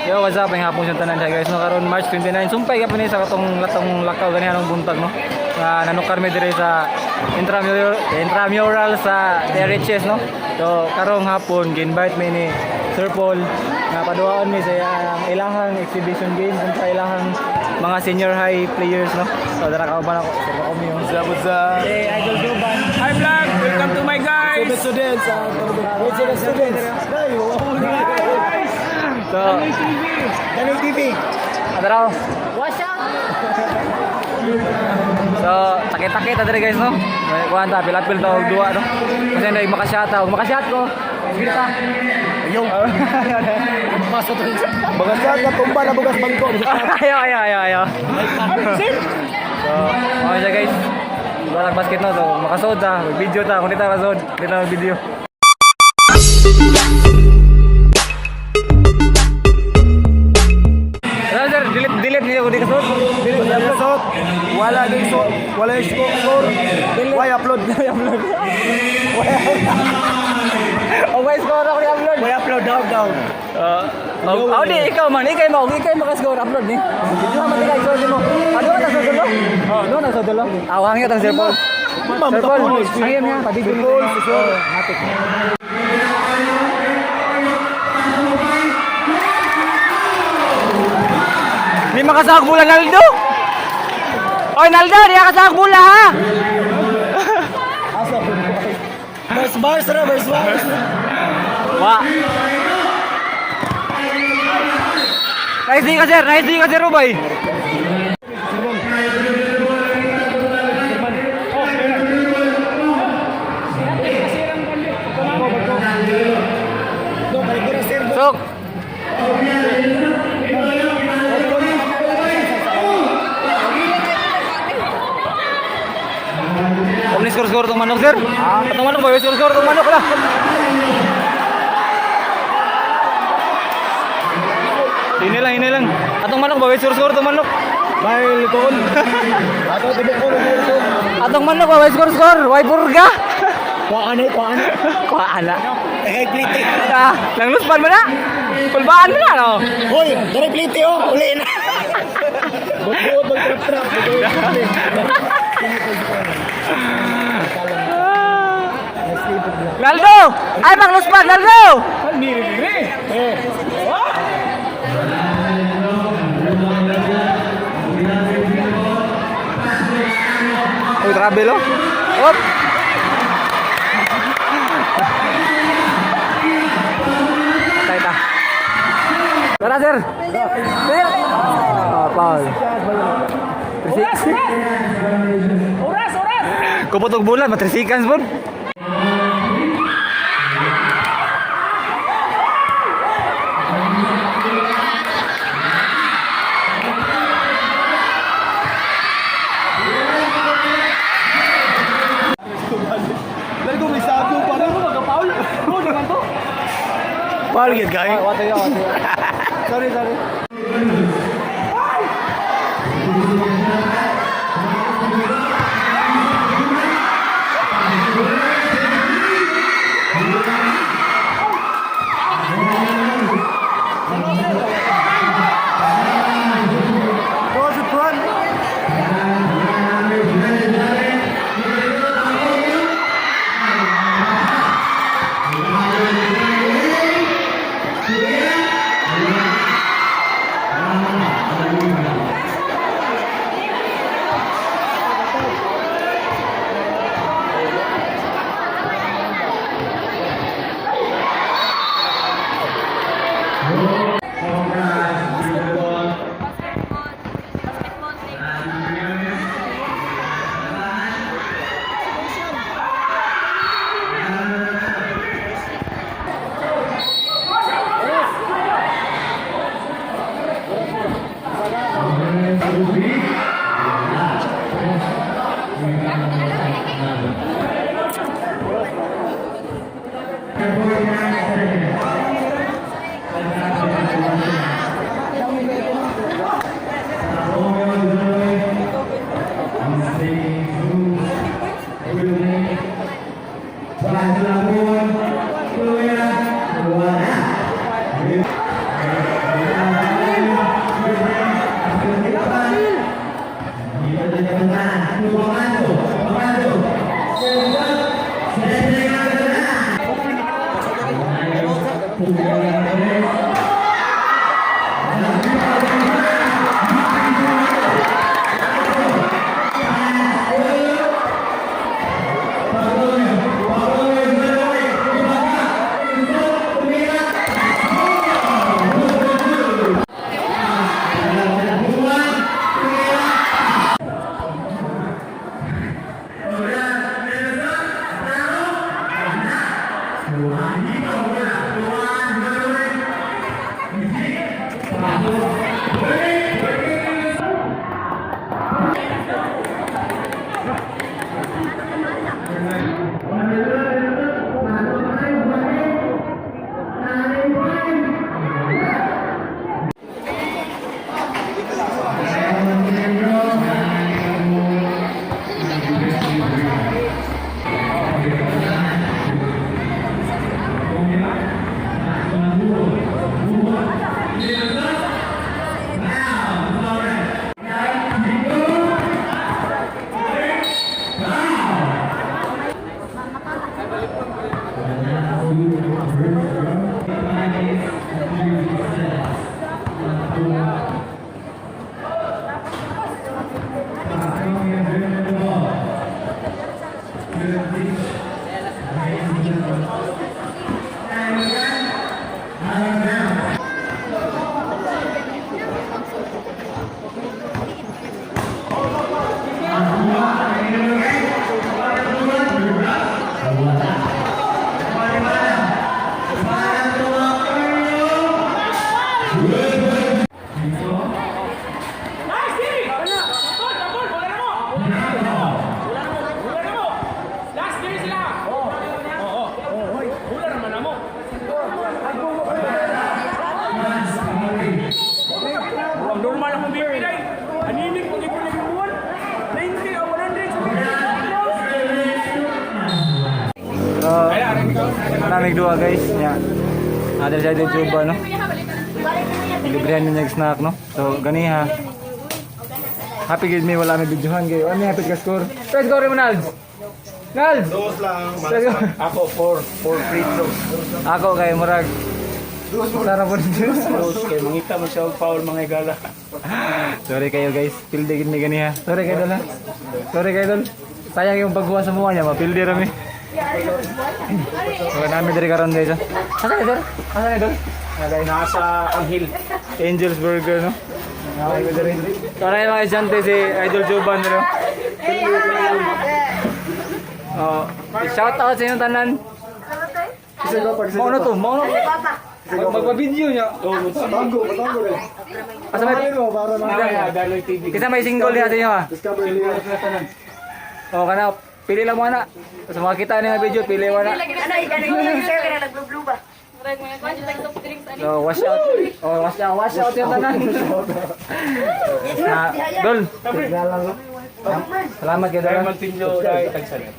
Yo, what's up? May hapon siyang tanan siya, guys. No, karon March 29. Sumpay ka pa ni sa katong latong lakaw ganihan ng buntag, no. Nga nanukar mi diri sa intramural intramural sa DRHS, no. So karong hapon gi-invite mi ni Sir Paul nga paduhaan mi sa iyang ilahang exhibition game kontra ilahang mga senior high players, no. So dara ka ba nako? Sir ko mi. What's up, what's up? Hey, Idol Joban. Hi vlog! Welcome to my guys! Students, wait, students. Guys! So, TV! Daniel TV. Adaraw. Watch out! So, takit-takit ta diri, guys, no. May kuan ta, pilapil ta og duwa, no. Kasi hindi makashot ta, makashot ko. Sige ta. Yung. Basta to. Bagas ka, tumba na bugas bangko. Ayo, ayo, ayo, ayo. So, okay siya, guys. Wala basket, no. So, makasod ta, video ta, kung di ta kasod, di ta video. Ano, sir, delete delete niyo kung di kasod. Delete. Wala sot. Wala din so. Wala yung score. Why upload? Why upload? Oh, why score ako ni-upload? Why upload down down. Oh, di ikaw man, ikaw mo, ikaw makascore upload ni. Video man ikaw score mo. Ano na sa dulo? Oh, ano na sa dulo? Awang hangyo tang Sir Paul. Ma'am, Sir Paul, tapos. hangyo niya, pa-video Sir Paul, sir. Matik. Di makasahog bula, Naldo. Oy, Naldo, di ka kasahog bula ha. Asa. Verse bars ra, verse bars. Wa. Nice di ka, sir, nice di ka, sir Ubay. Do, balik ko na sir. Sok. Om ni score-score tong manok, sir. Atong manok ba? Score-score tong manok lah. Ini lang, ini lang. Atong manok ba? Score-score tong manok. Dahil tuon. Ato tibok ko ko. Atong manok ba? Score-score. Way purga. Kuan ay kuan. Kuha ala. Eh, plite. Ah, nangluspan mo na. Kulbaan mo na, no? Hoy, dere plite oh, uli na. Buot mag trap trap. Naldo! Ay, mangluspan, Naldo! Eh, Uy, travel, oh. Op! Patay ta. Tara, sir! Sir! Oh, Paul. Oras! Oras! Oras! Kupot og bulan, matrisikan po. Dali ko may sabyo pa rin. Paul, Paul, naman to. Paul gid kay. Wato yun, wato yun. Sorry, sorry. Go to front. Nice, Siri! Abol, abol! Wala na mo! Wala na mo! Wala na mo! Last year sila! Oo. Oo. Wala naman na mo. Ang normal akong BP na. Animic pag ipon yung buwan. 90 o 100 sa BP. So, maraming duha, guys. Nya. Ada siya dito ba, no? Libre niya snack, no? So, ganiha. Happy gid me wala may videohan kayo. Ano happy ka score? Let's go, Nalds. Nalds. Dos lang. Let's go. Ako, 4 free throws. Ako kay murag. Sana po Throws kay mangita man siya og foul mga igala. Sorry kayo, guys. Pilde gid mi ganiha. Sorry kayo, dol, ha. Sorry kayo, dol. Sayang yung pagkuha sa mukha niya, mapildi rami. So, namin diri karon, guys, ah. Asa ni, sir? Asa ni, dol? Ah, guys. Nasa Anghel. Angel's Burger, no? So, na yung mga estudyante si Idol Juban, no? Oh, shout out sa inyong tanan. Mao na to, mao na. Magpa-video niya. Tango, tango rin. Asa may mo para na. Daloy TV. Kasi may single niya sa inyo, ah. Discover niya. Oh, kana pili lang mo na. Sa makita niyo nga video, pili mo na. Ano, ikaw sir, kaya nagblue ba? So, wash out. Oh, wash out yung tanan. Na, dol. Salamat kayo, dol. Kay Martinho dai tagsan.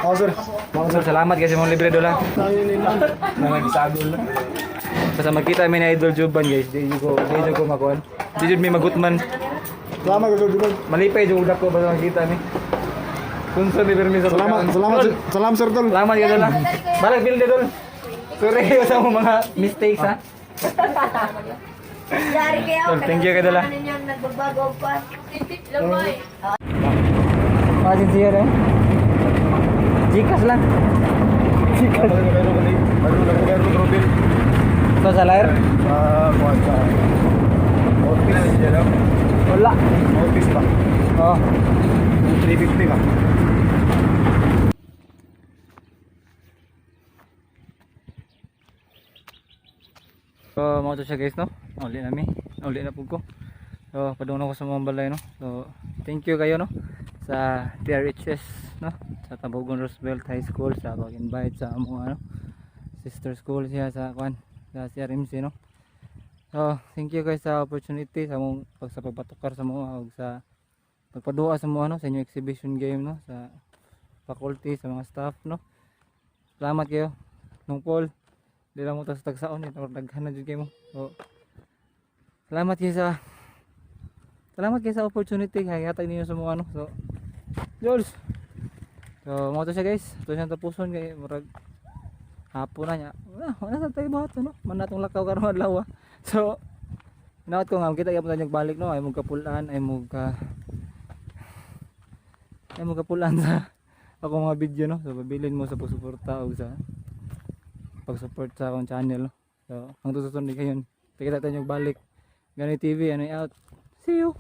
Oh, sir. Dol, salamat kasi mong libre, dol, ah. Nangagisagol na. Basta magkita mi na Idol Juban, guys. Di ko makuan. Di jud mi magutman. Salamat kayo, Juban. Malipay jud udak ko basta magkita mi. Kunsa mi permi sa Salamat, pagkaon. salamat, Dol, sir. Salam, sir, tol. Salamat kayo, dol, ah. Balik bilde, dol. Sorry kayo sa mga mistakes, ha. Yari kayo. Tol, thank you kay Dala. Ano yung nagbabago pa? Pasin siya rin. Gcash lang. Gcash. So sa lair? Ah, kuwan sa office. Wala. Office ba? Oh. 350 ba? So, mga to siya, guys, no? Uli na mi. Uli na pud ko. So, padung na ko sa mga balay, no? So, thank you kayo, no? Sa TRHS, no? Sa Tabogon Roosevelt High School sa pag-invite sa among ano, sister school siya sa kwan, sa CRMC, no? So, thank you guys sa opportunity sa mong pag sa pagpatukar sa mga og sa pagpadua sa mga ano sa inyong exhibition game, no, sa faculty, sa mga staff, no? Salamat kayo. Nung Paul, di lang mo tas tagsaon eh, daghan na jud kayo mo. So, salamat kayo sa opportunity kay hatag ninyo sa mga ano. So, Jules. So, mo to siya, guys. Ito siya tapuson kay murag hapon na niya. Wala, wala sa tayo buhat, no? Man natong lakaw karon adlaw, ah. So, naot ko nga kita gyapon tanyag balik, no, ay mo kapulaan, ay mo kapulaan sa ako mga video, no. So, pabilin mo sa pagsuporta og sa pag-support sa akong channel, no? So, hangtod sa sunod kayon. Kita tayo balik. Ganoy TV, ano out. See you.